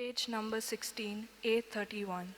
Page number 16, A31.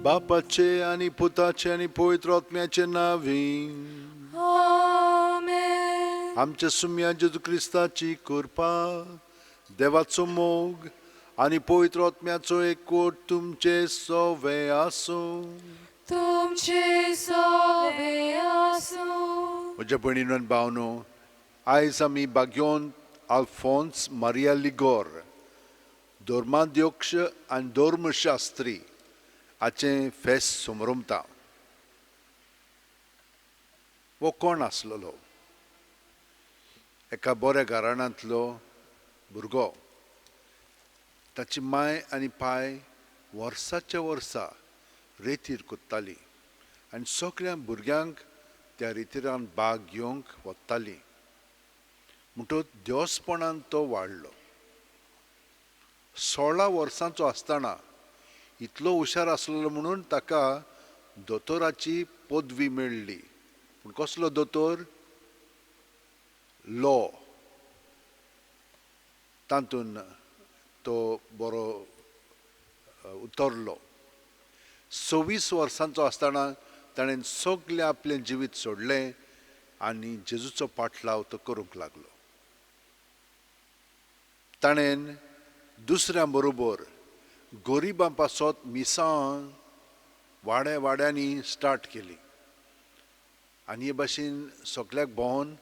बापाचे आनी पुताचे आनी पवित्र आत्म्याचे नांवी आमेन. आमच्या सुम्या जेजू क्रिस्ताची कृपा, देवाचो मोग आनी पवित्र आत्म्याचो एकवट तुमचे सवे आसूं. तुमचे सवे आसूं. म्हज्या भयणीनो आनी भावनो, आयज आमी भाग्योन अल्फोन्स मारिया लिगोर, धर्माध्यक्ष आनी धर्मशास्त्री हाचें फेस्त समरमता. हो कोण आसलेलो? एका बऱ्या घराण्यांतलो भुरगो. ताची माय आनी पाय वर्साच्या वर्सा रेतीर कोत्ताली आनी सगळ्या भुरग्यांक त्या रेतिरान भाग घेवंक वताली. म्हणटकच देवस्पणान तो वाडलो. 16 वर्सांचो आसतना इतलो हुशार आसलेलो म्हणून ताका दोतोराची पदवी मेळ्ळी. पूण कसलो दोतोर? लॉ. तातूंत तो बरो उतरलो. 26 वर्सांचो आसतना ताणें सगळें आपलें जिवीत सोडलें आनी जेजूचो पाटलाव तो करूंक लागलो. ताणें दुसऱ्यां बरोबर गरिबां पासत मिसां वाड्या वाड्यांनी स्टार्ट केली आनी हे भाशेन सगल्याक भोंवन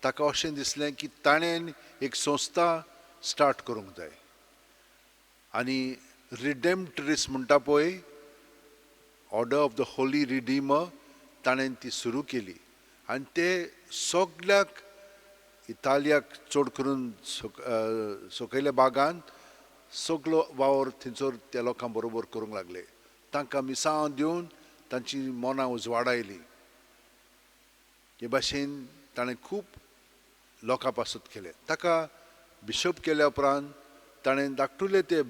ताका अशें दिसलें की ताणें एक संस्था स्टार्ट करूंक जाय. आनी रिडेम्प्ट्रीस म्हणटा पळय, order of the holy redeemer, ताणें ती सुरू केली आनी ते सगल्याक इतालियाक चड करून सकयल्या भागांत सगलो वावर थंयसर त्या लोकां बरोबर करूंक लागले. तांकां मिसांव दिवन तांची मनां उजवाडायली. हे भाशेन ताणें खूब लोकां पासत केलें. ताका बिशप केल्या उपरांत ताणें धाकटुले ते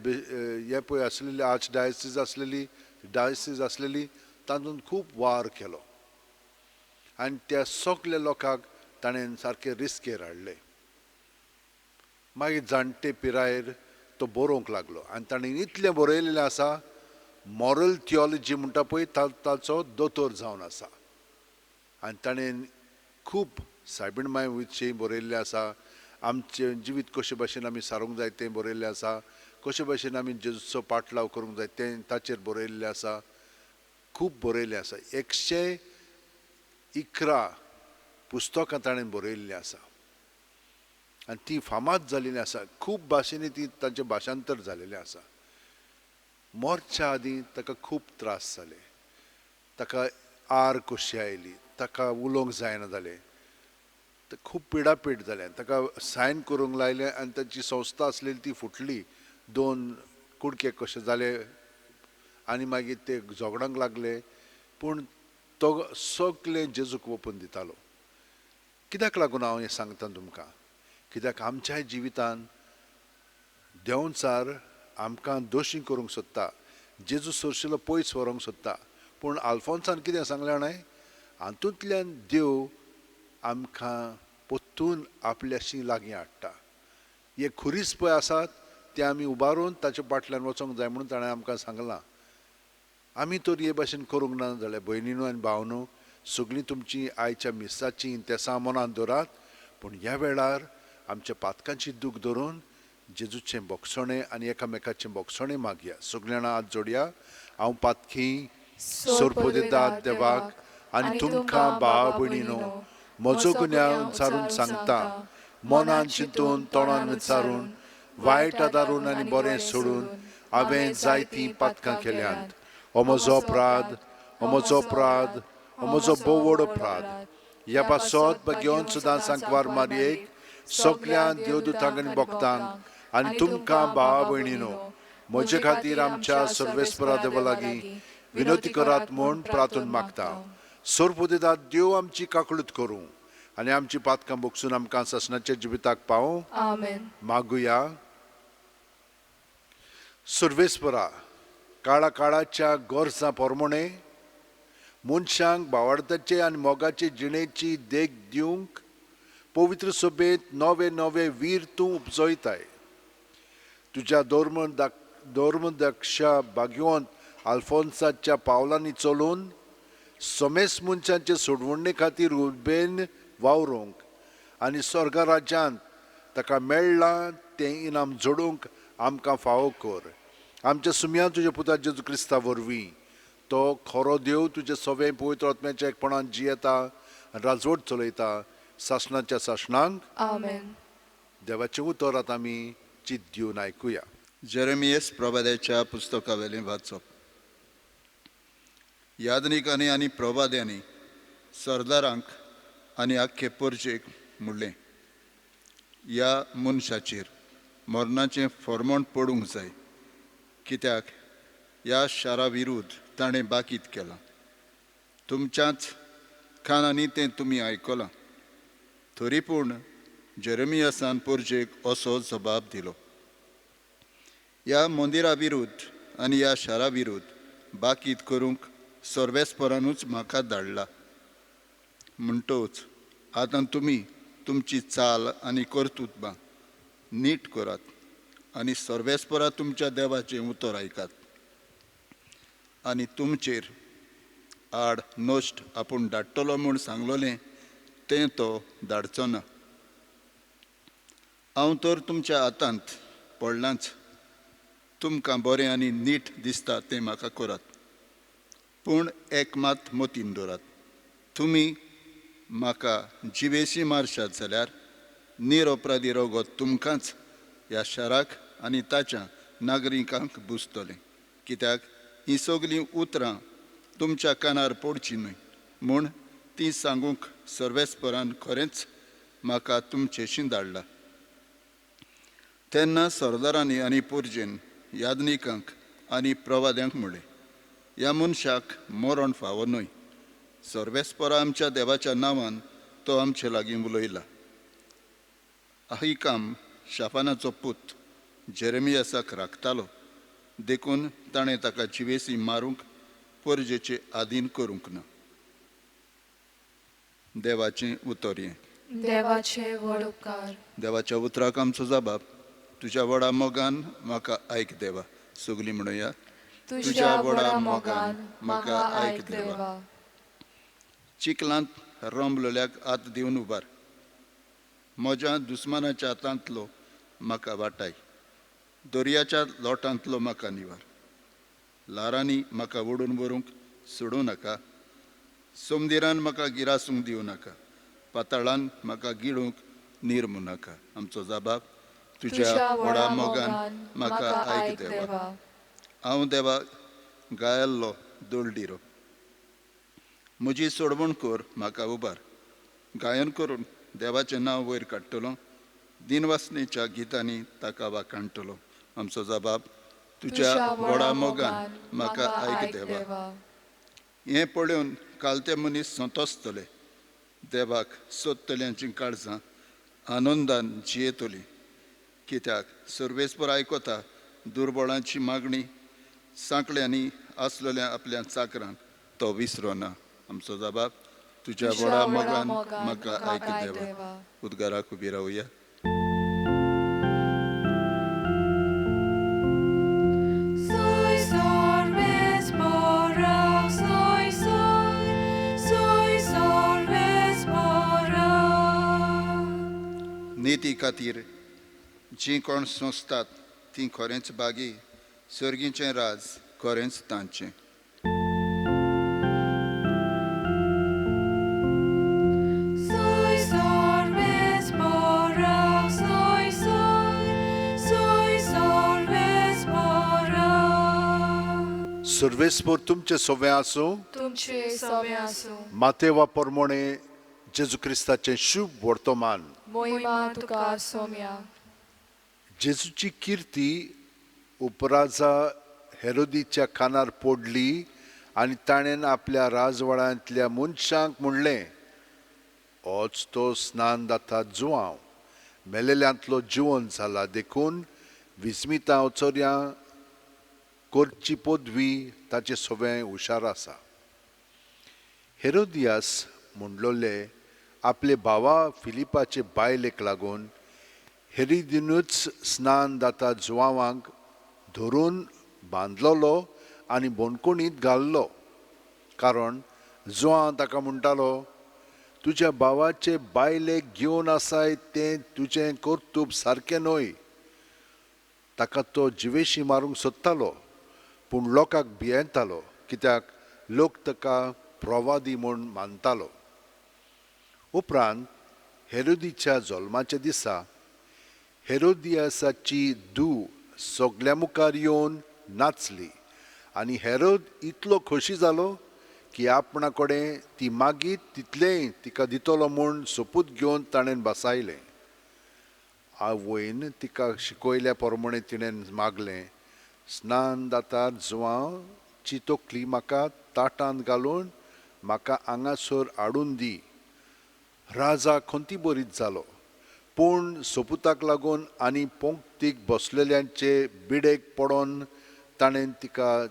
हे पळय आसलेली आर्च डायसीस आसलेली, डायसीस आसलेली, तातूंत खूब वावर केलो आनी त्या सगल्या लोकांक ताणें सारके रिस्केर हाडले. मागीर जाणटे पिरायेर तो बरोवंक लागलो आनी ताणें इतलें बरयलेलें आसा, मॉरल थियोलॉजी म्हणटा पळय ताचो दोतोर जावन आसा. आनी ताणें खूब सायबीण माय विशीं बरयल्लें आसा, आमचें जिवीत कशे भाशेन आमी सारूंक जाय तें बरयल्लें आसा, कशे भाशेन आमी जेजूचो पाटलाव करूंक जाय तें ताचेर बरयल्लें आसा. खूब बरयल्लें आसा. 111 पुस्तकां ताणें बरयल्लीं आसा आनी ती फामाद जाल्लीं आसा. खूब भाशेंनी ती तांचें भाशांतर जालेलें आसा. मरच्या आदीं ताका खूब त्रास जाले. ताका आर कशी आयली, ताका उलोवंक जायना जालें, खूब पिडापीड जालें. ताका सायन करूंक लायलें आनी ताची संस्था आसलेली ती फुटली, 2 कुडके कशे जाले आनी मागीर ते झगडोंक लागले. पूण तो सगळें जेजूक ओपून दितालो. कित्याक लागून हांव हें सांगता तुमकां? कित्याक आमच्याय जिवितान देंवचार आमकां दोशी करूंक सोदता, जेजू सरशिलो पयस व्हरूंक सोदता. पूण आल्फोन्सान कितें सांगलें जाणां, हातूंतल्यान देव आमकां परतून आपल्याशी लागीं हाडटा. हे खुरीस पळय आसात ते आमी उबारून ताच्या फाटल्यान वचोंक जाय म्हणून ताणें आमकां सांगलां. आमी तर हे भाशेन करूंक ना जाल्यार भयणीनू आनी भावनू, सगळीं तुमची आयच्या मिसाची तेसां मनांत दवरात. पूण ह्या वेळार आमच्या पातकांची दूख धरून जेजूचें बोगसणें आनी एकामेकाचें बोगसणें मागया. सगळीं जाणां हात जोडया. हांव पातकी सोरपोदेदाद देवाक आनी तुमकां भावा भयणीनो म्हजो गुन्यांव विचारून सांगता, मनान चिंतून तोंडान विचारून वायट आदारून आनी बरें सोडून हांवें जायतीं पातकां केल्यांत. हो म्हजो अपराध, हो म्हजो अपराध, हो म्हजो भोव व्हड अपराध. ह्या पासत भाग्यवंत सुद्दां सांकवार मारयेक सगल्या देवदूतांक आनी भक्तांक आनी तुमकां भावा भयणीनो म्हजे खातीर आमच्या सर्वेस्परा देवा लागीं विनवती करात म्हूण प्रार्थून मागता. सोरपुदेदाद देव आमची काकळूत करूं आनी आमची पातकां भोगसून आमकां सासणाच्या जिविताक पावूं. आमेन. मागुया. सर्वेस्परा, काळा काळाच्या गरजां प्रमाणे मनशांक भावार्थाचे आनी मोगाचे जिणेची देख दिवंक पवित्र सभेंत नवे नवे वीर तूं उपजयताय. तुज्या धर्मदक्षा भाग्यवंत आल्फोन्साच्या पावलांनी चलून समेस मनशांचे सोडवणे खातीर उर्बेन वावरूंक आनी स्वर्गा राज्यांत ताका मेळ्ळां तें इनाम जोडूंक आमकां फावो कर. आमच्या सुमयान तुज्या पुता जेजू क्रिस्ता वरवीं, तो खरो देव तुजे सवें पवित्र आत्म्याच्या एकपणान जियेता आनी राजवट चलयता सासणाच्या सासणांक. आमेन. देवाचें उतर आतां आमी चित दिवन आयकुया. जेरेमियस प्रवाद्याच्या पुस्तकावेलें वाचप. यादनिकांनी आनी प्रवाद्यांनी सरदारांक आनी आख्खे परजेक म्हणलें, ह्या मनशाचेर मरणाचें फॉर्मण पडूंक जाय, कित्याक ह्या शारा विरुद्ध ताणें बाकीत केलां. तुमच्याच कानांनी तें तुमी आयकलां. तरी पूण जेरेमियासान परजेक असो जबाब दिलो, ह्या मंदिरा विरुद्ध आनी ह्या शारा विरुद्ध बाकीत करूंक सर्वेस्परानूच म्हाका धाडला. म्हणटच आतां तुमी तुमची चाल आनी कर्तुत्वां नीट करात आनी सर्वेस्परा तुमच्या देवाचें उतर आयकात आनी तुमचेर आड नश्ट आपूण धाडटलो म्हूण सांगलोलें तें तो धाडचो ना. हांव तर तुमच्या हातांत पडलांच. तुमकां बरें आनी नीट दिसता तें म्हाका करात, पूण एक मात मतीन दवरात, तुमी म्हाका जिवेशी मारशात जाल्यार निरपराधी रगत तुमकांच ह्या शाराक आनी ताच्या नागरिकांक बुजतलें, कित्याक हीं सगलीं उतरां तुमच्या कानार पडचीं न्हय म्हूण ती सांगूंक सर्वेस्परान खरेंच म्हाका तुमचेशी धाडला. तेन्ना सरदारांनी आनी पुर्जेन यादनिकांक आनी प्रवाद्यांक म्हणलें, ह्या मनशाक मरण फावो न्हय. सर्वेस्परा आमच्या देवाच्या नांवान तो आमचे लागीं उलयला. अहिकाम शाफानाचो पूत जेरेमियासाक राखतालो, देखून ताणें ताका जिवेसी मारूंक परजेचे आदीन करूंक ना. देवाचें उतर हें. देवाचे व्हड उपकार. देवाच्या उतराक आमचो जबाब, तुज्या व्हडा मोगान म्हाका आयक देवा. सगलीं म्हणुया, तुज्या व्हडा मोगान म्हाका आयक देवा. चिखलांत रमलोल्याक हात दिवन उबार, म्हज्या दुस्मानाच्या हातांतलो म्हाका वाटाय, दर्याच्या लोटांतलो म्हाका निवार. ल्हारांनी म्हाका ओडून व्हरूंक सोडूं नाका, सोमदिरान म्हाका गिरासूंक दिवं नाका, पाताळान म्हाका गिळूंक निर्मू नाका. आमचो जबाब, तुज्या व्हडा मोगान म्हाका आयक देवा. हांव देवा गायल्लो दोलडिरो, म्हजी सोडवण कर, म्हाका उबार. गायन करून देवाचें नांव वयर काडटलो, दिनवासनेच्या गितांनी ताका वाखाणटलो. आमचो जबाब, तुज्या व्हडा मोगान म्हाका आयक देवा. हें पळोवन काल ते मनीस संतोसतले, देवाक सोदतल्यांचीं काळजां आनंदान जियेतलीं. कित्याक सर्वेस्पर आयकता दुर्बळांची मागणी, सांकड्यांनी आसलेल्या आपल्या चाकरांक तो विसरोना. आमचो जबाब, तुज्या व्हडा मोगान म्हाका आयक देवा. उद्गाराक उबी रावया. निती खातीर जीं कोण सोंसतात तीं खरेंच भागी, सर्गीचें राज खरेंच तांचें. सर्वेस्पर तुमचे सवे आसूं, तुमचे सवे आसूं। मातेवा परमोणे जेजू क्रिस्ताचें शुभ वर्तमान। मोहिमा तुका सोम्या। जेजूची किर्ती उपराजा हेरोदीच्या कानार पडली आनी ताणें आपल्या राजवाड्यांतल्या मनशांक म्हणलें, होच तो स्नान दाता जुवांव मेलेल्यांतलो जिवन जाला, देखून विस्मिता चोरयां करची पदवी ताचे सवें हुशार आसा। हेरोदियास म्हणलोले आपले भावा फिलिपाचे बायलेक लागून हेरिदिनूच स्नान दाता जुवांवांक धरून बांदलोलो आनी बोनकोणीत घाल्लो, कारण जुवांव ताका म्हणटालो, तुज्या भावाचे बायलेक घेवन आसाय तें तुजें कर्तूब सारकें न्हय। ताका तो जिवेशी मारूंक सोदतालो, पूण लोकांक भियेतालो, कित्याक लोक ताका प्रवादी म्हूण मानतालो। उपरांत हेरोदीच्या जल्माच्या दिसा हेरोदियासाची धूव सगल्या मुखार येवन नाचली आनी हेरोद इतलो खोशी जालो की आपणा कडेन ती मागीर तितलेंय तिका दितलो म्हूण सोपूत घेवन ताणें बसायलें। आवयन तिका शिकयल्या प्रमाणे तिणें मागलें, स्नान दातार जुवांची तकली म्हाका ताटांत घालून म्हाका हांगासर हाडून दी। राजा खंती बरीत जालो, पूण सोपुताक लागून आनी पंक्तीक बसलेल्यांचे बिडेक पडोन ताणें तिका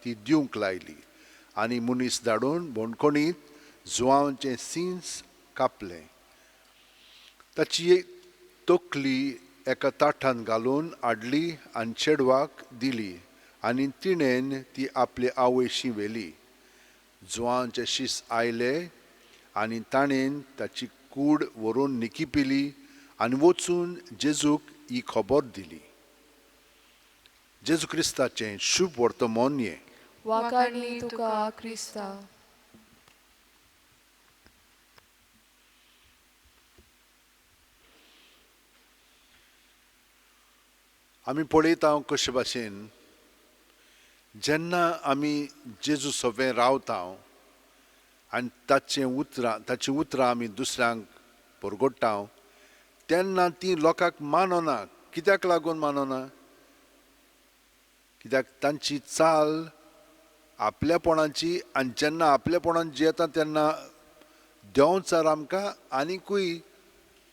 ती दिवंक लायली आनी मनीस धाडून बोणकोणीत जुवांचें सिंस कापलें। ताची एक तकली एका ताटांत घालून हाडली आनी चेडवाक दिली आनी तिणेन ती आपले आवयशी व्हेली। जुवांचे शीस आयले आनी ताणें ताची कूड व्हरून निकिपिली आनी वचून जेजूक ही खबर दिली। जेजू क्रिस्ताचें शुभ वर्तमान हें। वाखाणनी तुका क्रिस्ता। आमी पळयता कशे भाशेन जेन्ना आमी जेजू सवें रावता आनी ताचें उतरां ताचीं उतरां आमी दुसऱ्यांक परगट्टा तेन्ना ती लोकांक मानना। कित्याक लागून मानना? कित्याक तांची चाल आपल्यापणाची, आनी जेन्ना आपल्यापणान जियेता तेन्ना देंवचार आमकां आनिकूय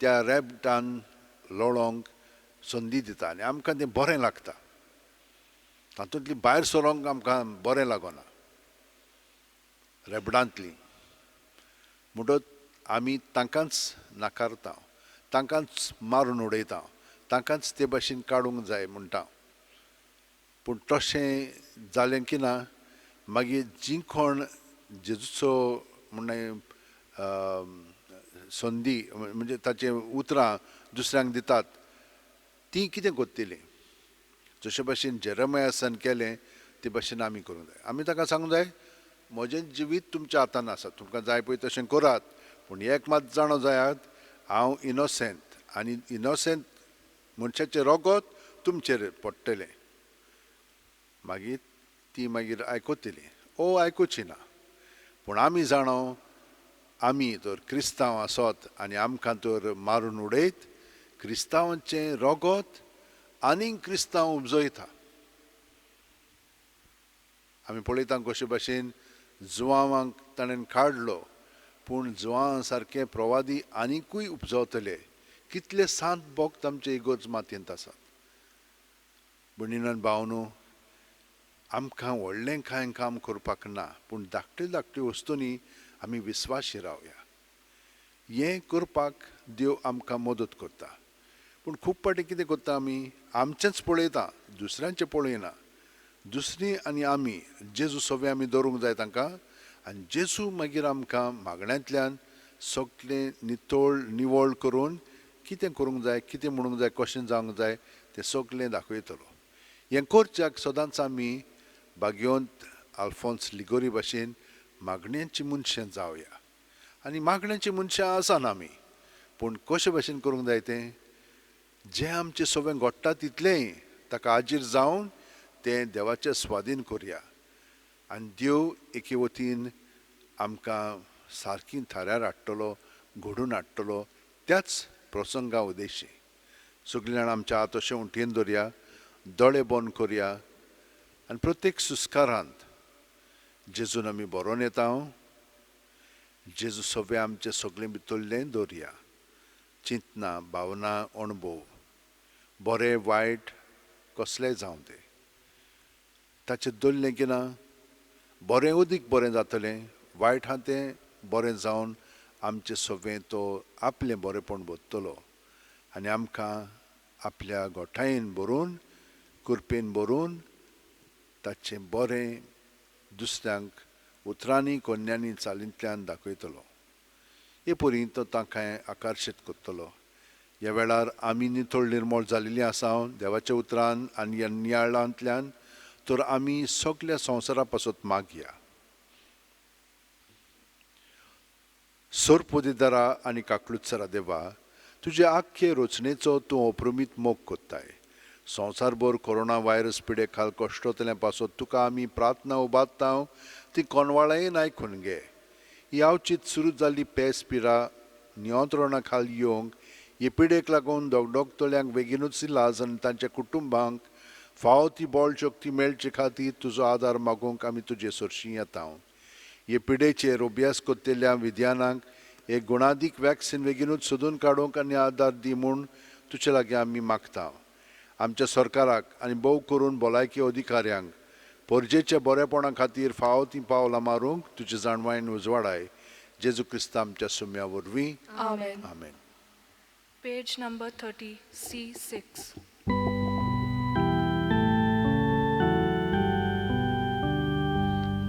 त्या रेबटान लोळोंक संदी दिता आनी आमकां तें बरें लागता। तातूंतली भायर सरोंक आमकां बरें लागना रेबडांतली, म्हणटच आमी तांकांच नाकारता, तांकांच मारून उडयता, तांकांच ते भाशेन काडूंक जाय म्हणटा। पूण तशें जालें की ना मागीर जी कोण जेजूचो म्हणणे संदी म्हणजे ताचें उतरां दुसऱ्यांक दितात ती कितें करतली? जशे भाशेन जेरमयासान केलें ते भाशेन आमी करूंक जाय। आमी ताका सांगूंक जाय, म्हजें जिवीत तुमच्या हातान आसा, तुमकां जाय पळय तशें करात, पूण एक मात जाणो जायात, हांव इनोसेंट आनी इनोसेंट मनशाचें रोगत तुमचेर पडटलें। मागीर ती मागीर आयकतली ओ आयकुची ना, पूण आमी जाणो आमी तर क्रिस्तांव आसत आनी आमकां तर मारून उडयत क्रिस्तांवांचें रोगत आनीक क्रिस्तांव उपजयता। आमी पळयता कशे भाशेन जुवांवांक ताणें काडलो, पूण जुवां सारके प्रवादी आनिकूय उपजवतले। कितले सांत भक्त आमचे इगोर्ज मातयेंत आसात। भयणीन भावनो, आमकां व्हडलें कांय काम करपाक ना, पूण धाकटे धाकटे वस्तूंनी आमी विस्वाशी रावया। हें करपाक देव आमकां मदत करता। पूण खूब फावटी कितें करता आमी, आमचेंच पळयता, दुसऱ्यांचें पळयना। दुसरी आनी आमी जेजू सगळें आमी दवरूंक जाय तांकां, आनी जेजू मागीर आमकां मागण्यांतल्यान सगळें नितळ निवळ करून कितें करूंक जाय, कितें म्हणूंक जाय, कशें जावंक जाय तें सगळें दाखयतलो। हें करच्याक सदांच आमी भाग्यवंत आल्फोन्स लिगोरी भाशेन मागण्यांची मनशां जावया। आनी मागण्यांची मनशां आसना आमी, पूण कशे भाशेन करूंक जाय तें, जें आमचें सगळें घडटा तितलेंय ताका हाजीर जावन तें देवाचे स्वाधीन करुया। आनी देव एके वतीन आमकां सारकी थाऱ्यार हाडटलो, घडून हाडटलो त्याच प्रसंगा उद्देशी. सगळीं जाणां आमच्या हात अशें उंटयेन दवरया, दोळे बंद करया आनी प्रत्येक सुस्कारांत जेजून आमी बरोवन येता. जेजू सगळें आमचें सगळें भितरलें दवरया, चिंतना, भावना, अणभव, बरें वायट कसलेंय जावं तें ताचें दवरलें की ना बरें अदीक बरें जातलें, वायट आहा तें बरें जावन आमचें सगळें तो आपलें बरेंपण बदतलो आनी आमकां आपल्या गोठायेन भरून, कृपेन भरून ताचें बरें दुसऱ्यांक उतरांनी, कोन्यांनी, चालींतल्यान दाखयतलो. हे परी तो तांकां आकर्शीत करतलो. ह्या वेळार आमी नितळ निर्मळ जाल्लीं आसा देवाच्या उतरान आनी ह्या नियाळांतल्यान, तर आमी सगल्या संवसारा पासत मागया. सोरपोदेदारा आनी काकलुत्सरा देवा, तुजे आख्खे रचनेचो तूं अप्रमीत मोग कोत्ताय. संवसारभर कोरोना व्हायरस पिडे खाल कश्टतल्या पासत तुका आमी प्रार्थना उबारता, ती कोणवाळायेन आयकून घे. ही आवचीत सुरू जाल्ली पेस पिरा नियंत्रणा खाल येवंक, हे पिडेक लागून दोगडोगतल्यांक बेगीनूच इलाज आनी तांच्या कुटुंबांक फावो ती बळ शक्ती मेळचे खातीर तुजो आदार मागूंक आमी तुजे सरशीं येता. हे पिडेचेर अभ्यास करतल्या विज्ञानाक एक गुणादीक वॅक्सिन बेगीनूच सोदून काडूंक आनी आदार दी म्हूण तुजे लागीं आमी मागता. आमच्या सरकाराक आनी भोव करून भलायकी अधिकाऱ्यांक परजेच्या बरेपणा खातीर फावो तीं पावलां मारूंक तुजे जाणवायेन उजवाडाय. जेजू क्रिस्ता आमच्या सुम्या वरवीं, आमेन. आमेन. Page number 30, C6.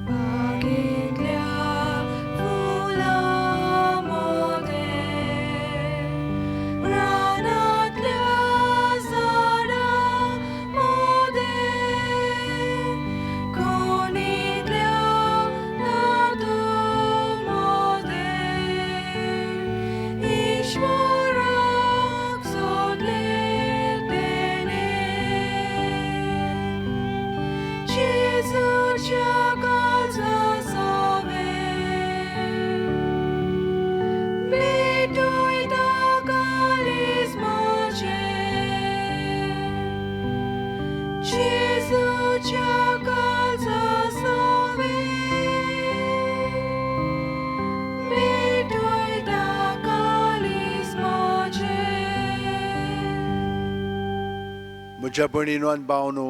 बागेंतल्या फुलां मोदें, रानांतल्या झाडां मोदें, कोणींतल्या नातूं मोदें, ईश्वराक सोदलें तेणें. जेजूच्या काळजा सोबें, भेटयता काळीज म्हजें. जेजूच्या काळजा सोबें, भेटयता काळीज म्हजें. म्हज्या भयणीनो आनी भावनो,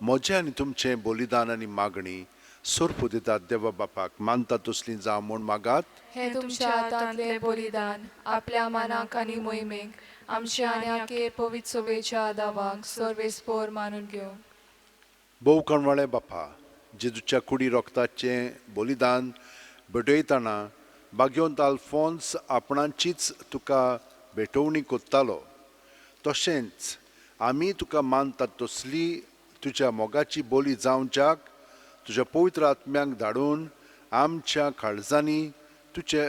म्हजें आनी तुमचें बलिदान आनी मागणी सोरपू दितात देवा बापाक मानता तसली जावं म्हूण मागात. हे तुमच्या हातांतलें बलिदान आपल्या मानाक आनी मोहिमेक आमच्या आनी आखे पवित्र सभेच्या दावाक सर्वेस्पोर मानून घेवं. भोव कणवाळे बापा, जेजूच्या कुडी रोगताचें बलिदान भेटयतना बागेवंत आल्फोन्स आपणाचीच तुका भेटवणी कोत्तालो, तशेंच आमी तुका मानतात तसली तुज्या मोगाची बोली जावच्याक तुज्या पवित्र आत्म्यांक धाडून आमच्या काळजांनी तुज्या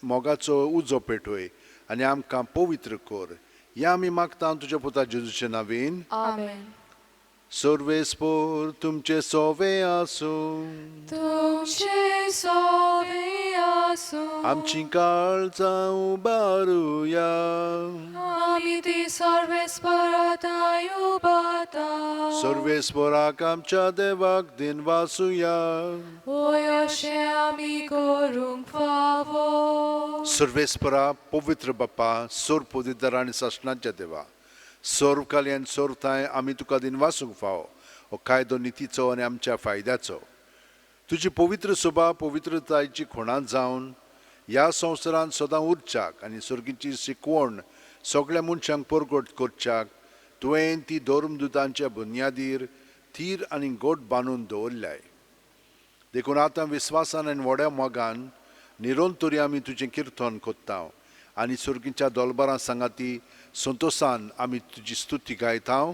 मोगाचो उजो पेटय आनी आमकां पवित्र कर. ह्या आमी मागता तुज्या पुता जेजूचे नांवेन, आमेन. सर्वेस्पोर तुमचे सोवे आसूं. तुमचे सोवे आसूं. आमची काळजां उबारुया. आमी ती सर्वेस्पराताय उबाता. सर्वेस्पोराक आमच्या देवाक दिनवासुया. होय अशें आमी करूंक फावो. सर्वेस्परा पवित्र बापा, सोर पवित्र आनी सासणाच्या देवा, सर्व काली आनी सर्व थांय आमी तुका दिनवासूंक फावो. हो कायदो नितीचो आनी आमच्या फायद्याचो. तुजी पवित्र सभा पवित्रतायेची खुणां जावन ह्या संवसारांत सदां उरच्याक आनी सर्गीची शिकवण सगळ्या मनशांक परगट करच्याक तुवें ती धर्मदुतांच्या बुन्यादीर थीर आनी गोट बांदून दवरल्याय. देखून आतां विस्वासान आनी व्हड्या मोगान निरंतरी आमी तुजें किर्तन कोत्ता आनी सर्गीच्या दोलबारां सांगाती संतोसान आमी तुजी स्तुती गायता.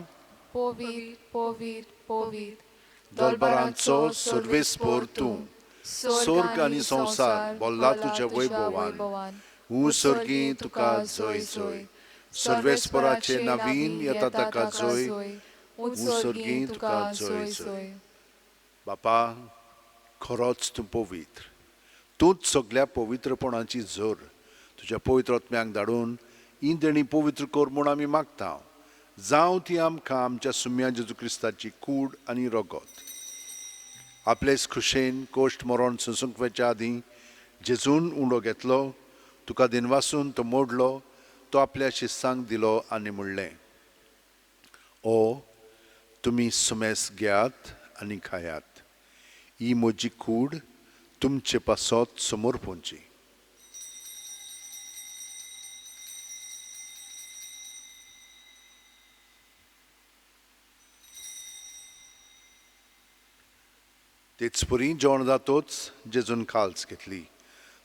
पवित्र पवित्र पवित्र दरबारांचो सर्वेस्पोर तूं, स्वर्ग आनी संवसार भल्ला तुज्या वैभवान. हूं सर्गी तुका जय जय. सर्वेस्पराचे नवीन येता ताका जय. हूं सर्गी तुका जय जय. बापा, खरोच तूं पवित्र, तूंच सगल्या पवित्रपणाची झर. तुज्या पवित्र आत्म्याक धाडून ही देणी पवित्र कर म्हूण आमी मागता. जावं ती आमकां आमच्या सुम्या जेजू क्रिस्ताची कूड आनी रगत. आपलेच खुशेन कोश्ट मरण सोंसूंक वचच्या आदीं जेजून उंडो घेतलो, तुका दिनवासून तो मोडलो, तो आपल्या शिस्सांक दिलो आनी म्हणलें, ओ तुमी सुमेस घेयात आनी खायात, ही म्हजी कूड तुमचे पासत समोर पोवची. तेच परी जेवण जातोच जेजून काल्स घेतली,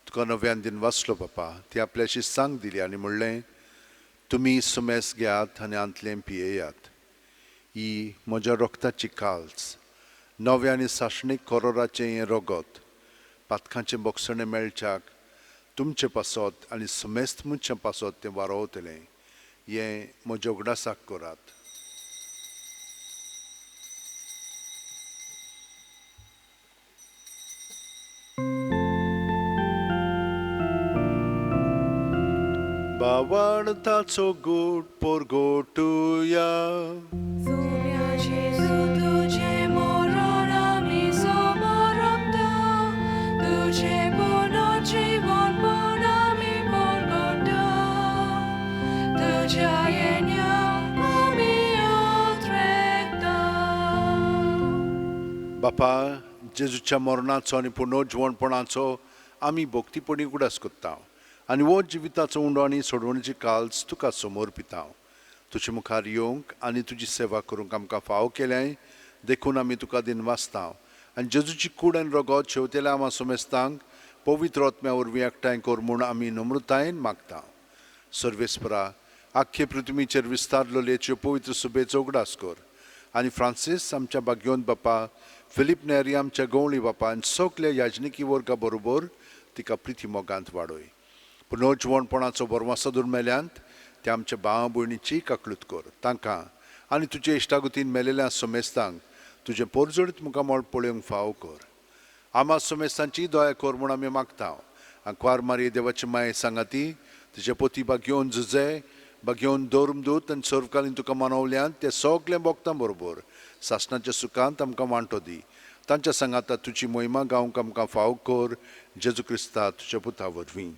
तुका नव्यान दिन वाचलो बापा, ती आपल्या शिस्सांक दिली आनी म्हणलें, तुमी सुमेस घेयात आनी आंतलें पियेयात, ही म्हज्या रक्ताची काल्स, नव्या आनी सासणीक कोरोराचें हें रगत, पातकांचें बोगसणें मेळच्याक तुमचे पासत आनी सुमेस्त मनशां पासत तें वारोवतलें, हें म्हज्या उगडासाक करात. बावडताचो गोड पोरगोटुया, सुम्या जेजू तुजें मरण आमी समोरता, तुजें पुनर्जीवनपण आमी परगटा, तुज्या येण्याक आमी उतरेकता. बापा, जेजूच्या मरणाचो आनी पुनर्जीवनपणाचो आमी भक्तीपणी उगडास करता आनी हो जिविताचो उंडो आनी सोडवणीची काल्स तुका समोर पिता. तुजे मुखार येवंक आनी तुजी सेवा करूंक आमकां फावो केल्याय देखून आमी तुका दिनवासता आनी जेजूची कूड आनी रगत शेवतेल्या आमा सोमेस्तांक पवित्र आत्म्या वरवीं एकठांय कर म्हूण आमी नम्रतायेन मागता. सर्वेस्परा, आख्खे पृथ्वीचेर विस्तारलेल्यो पवित्र सुबेचो उगडास कर आनी फ्रांसीस आमच्या भाग्योन बापा, फिलीप नेरी आमच्या गवळी बापा आनी सगल्या याजनिकी वर्गा बरोबर तिका प्रिती मोगांत वाडय. पुनर्जिवणपणाचो बरवासो दुर्मेल्यांत ते आमच्या भाव भयणीची काकलूत कर, तांकां आनी तुजे इश्टागतीन मेलेल्या सोमेस्तांक तुजें पोरजोडीत मुखामळ पळोवंक फावो कर. आमा सोमेस्तांची दया कर म्हूण आमी मागता. आंकवार मारी देवाची माये सांगाती तुजे पोती बागेवन जुजे बागेवन धर्मदूत आनी सर्वकालीन तुका मनवल्यान ते सगळें भोगता बरोबर सासणाच्या सुखांत आमकां वांटो दी. तांच्या सांगाता तुजी मोहिमा गावंक आमकां फावो कर, जेजू क्रिस्ता तुज्या पुता वरवीं.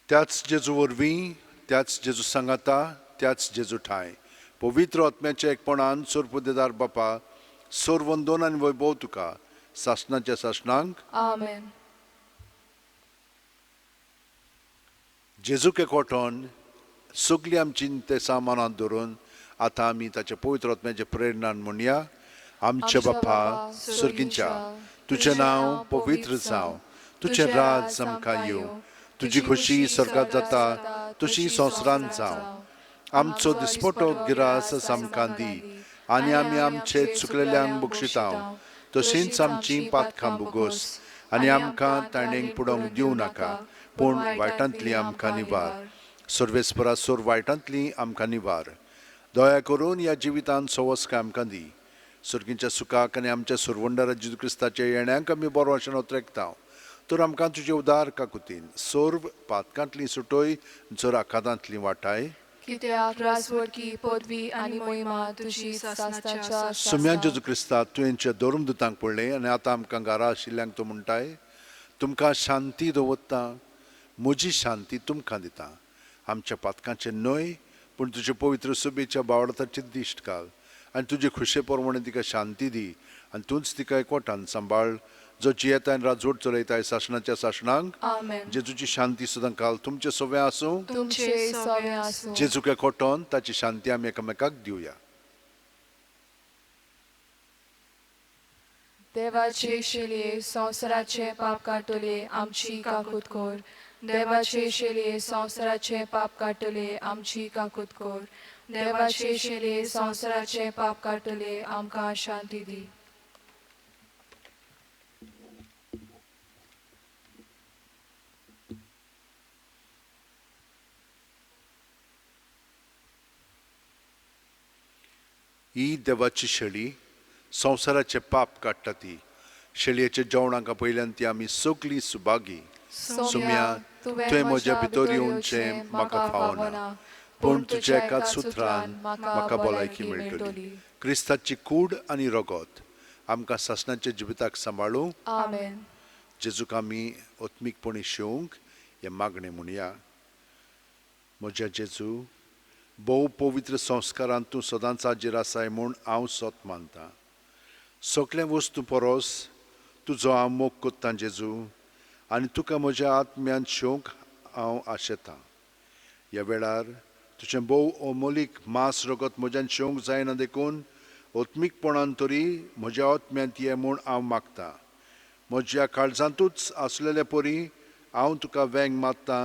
त्याच जेजू वरवीं, त्याच जेजू सांगाता, त्याच जेजू ठांय पवित्र आत्म्याच्या एकपणान सोरपुदेदार बापा, सोरवंदोन आनी वैभव तुका सासणाच्या सासणांक. आमेन. जेजूक एकवटोन सगळीं आमची ते सामानांत धरून आतां आमी ताच्या पवित्र आत्म्याच्या प्रेरणान म्हणया, आमच्या बापा सर्गींच्या, तुजें नांव पवित्र जावं, तुजें राज आमकां येवं, तुजी खोशी स्वर्गात जाता तशी संवसारांत जावं. आमचो दिसपटो गिरास आमकां दी आनी आमी आमचे चुकलेल्यांक बक्षितांव तशींच आमची पातकां बुगोस आनी आमकां ताणेंक पुडोवंक दिवं नाका, पूण वायटांतली आमकां निवार. सर्वेस्परा सोर वायटांतली आमकां निवार. दया करून ह्या जिवितांत सवस्काय आमकां दी. सर्गीच्या सुखाक आनी आमच्या सुरवंडारा जेजू क्रिस्ताच्या येण्याक आमी बरो अशें नोत्रेकता. तर आमकां तुजे उदार काकुतीन सर्व पातकांतली सुटोय, जर आखातांतली वाटाय. कित्याक राजवटकी पदवी आनी मोहिमा तुजी सासणाच्या सुम्या जेजू क्रिस्ता, तुवेंच्या धर्मदूतांक पडलें आनी आतां आमकां घरा आशिल्ल्यांक तूं म्हणटाय, तुमकां शांती दवरता, म्हजी शांती तुमकां दिता. आमच्या पातकांचें न्हय पूण तुजे पवित्र सुबेच्या बावडताची दिश्ट घाल आनी तुजे खुशे प्रमाणे तिका शांती दी आनी तूंच तिका एकवटान सांबाळ, जो जियेता आनी राजवट चलयताय सासणाच्या सासणांक. आमेन. जेजूची शांती सुद्दां काल तुमचे सवे आसूं, तुमचे सवे आसूं. जेजूक एकवटोन ताची शांती आमी एकामेकाक दिवया. देवाचे शेलये संवसाराचे पाप काडटले आमची काकूत कर. देवाचे शेलये संवसाराचे पाप काडटले आमची काकूत कर. देवाचे शेलये संवसाराचे पाप काडटले आमकां शांती दी. ही देवाची शेळी संवसाराचे पाप काडटा ती शेळयेच्या जेवणाक आपयल्यान ती आमी सगळीं सुभागी. सोम्या, तुवें म्हज्या भितर येवचें म्हाका फावना, पूण तुज्या एकाच सुत्रान म्हाका भलायकी मेळटली. क्रिस्ताची कूड आनी रगत आमकां सासणाच्या जिविताक सांबाळूं. आमेन. जेजूक आमी आत्मीकपणी शेवंक हें मागणें म्हणया. म्हज्या जेजू, भोव पवित्र संस्कारांत तूं सदांच हाजीर आसाय म्हूण हांव सत मानतां. सगळ्या वस्तू परस तुजो हांव मोग कोत्तां जेजू, आनी तुका म्हज्या आत्म्यान शेवंक हांव आशेतां. ह्या वेळार तुजें भोव अमोलीक मांस रगत म्हज्यान शेवंक जायना, देखून आत्मीकपणान तरी म्हज्या आत्म्यांत ये म्हूण हांव मागतां. म्हज्या काळजांतूच आसलेले परी हांव तुका वेंग मारतां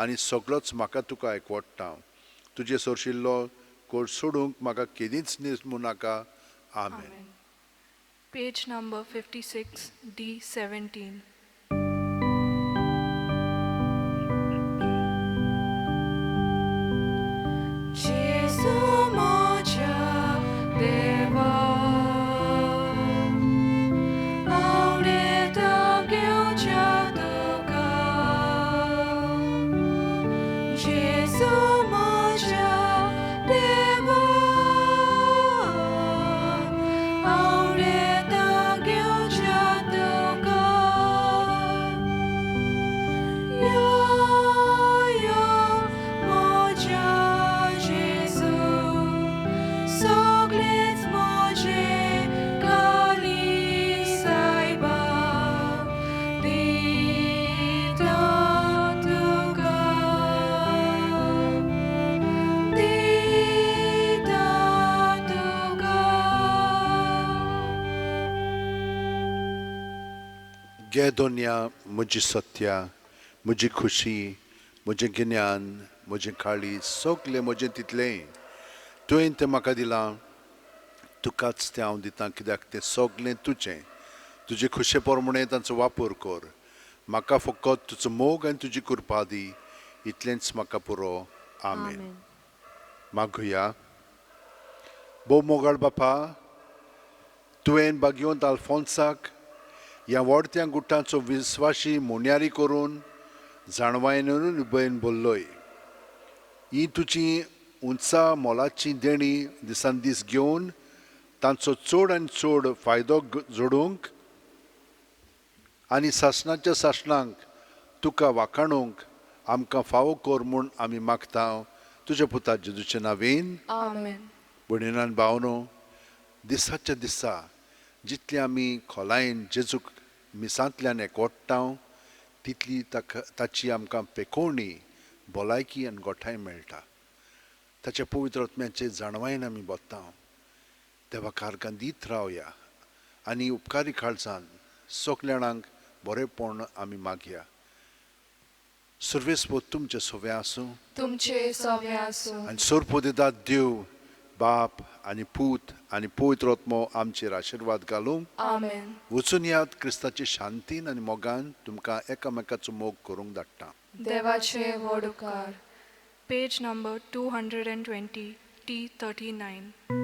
आनी सगळोच म्हाका तुका एकवटता. तुजे सरशिल्लो कोड सोडूंक म्हाका केदींच निर्मू नाका. आमेन. Page number 56, D17. Jesu म्हज्या देवा, आवडेता घेवच्या तुका. जेजू म्हज्या देवा, आवडेता घेवच्या तुका. यो यो म्हज्या जेजू, सगळेच म्हजे काळीज सायबा दिता तुका, दिता तुका. गे दोनया म्हजी सत्या, म्हजी खुशी, म्हजें गिन्यान, म्हजें काळीज, सगलें म्हजें तितलेंय तुवें तें म्हाका दिलां, तुकाच तें हांव दितां, कित्याक तें सगलें तुजें. तुजे खुशे प्रमाणें तांचो वापर कर. म्हाका फकत तुजो मोग आनी तुजी कृपा दी, इतलेंच म्हाका पुरो. आमेन. मागुया. भोव मोगाळ बापा, तुवें भाग्यवंत आल्फोन्साक ह्या व्हडत्या गुटांचो विस्वाशी मोन्यारी करून जाणवायेन उबयन बोल्लोय. ही तुजी उंचा मोलाची देणी दिसान दीस घेवन तांचो चड आनी चड फायदो जोडूंक आनी सासणाच्या सासणांक तुका वाखाणूंक आमकां फावो कर म्हूण आमी मागता, तुज्या पुता जेजूचे नांवेन. आमेन. भयणीन भावनो, दिसाच्या दिसा जितली आमी खोलायेन जेजूक मिसांतल्यान एकवटता तितली ताका ताची आमकां पेकोवणी, भलायकी आनी गोठाय मेळटा. ताच्या पवित्र आत्म्याचे जाणवायेन आमी बत्ता. देवा कारकां दीत रावया आनी उपकारी काळजान सगल्या जाणांक बरेंपण आमी मागया. सर्वेस्पोत तुमचें सोवें आसूं, तुमचे सवे आसूं. आनी सोरपोदेदात देव बाप आनी पूत आनी पवित्र आत्मो आमचेर आशिर्वाद घालूं. आमेन. वचून यात क्रिस्ताचे शांतीन आनी मोगान तुमकां एकामेकाचो मोग करूंक धाडटा. देवाचे व्हड उपकार. Page number 220, T39.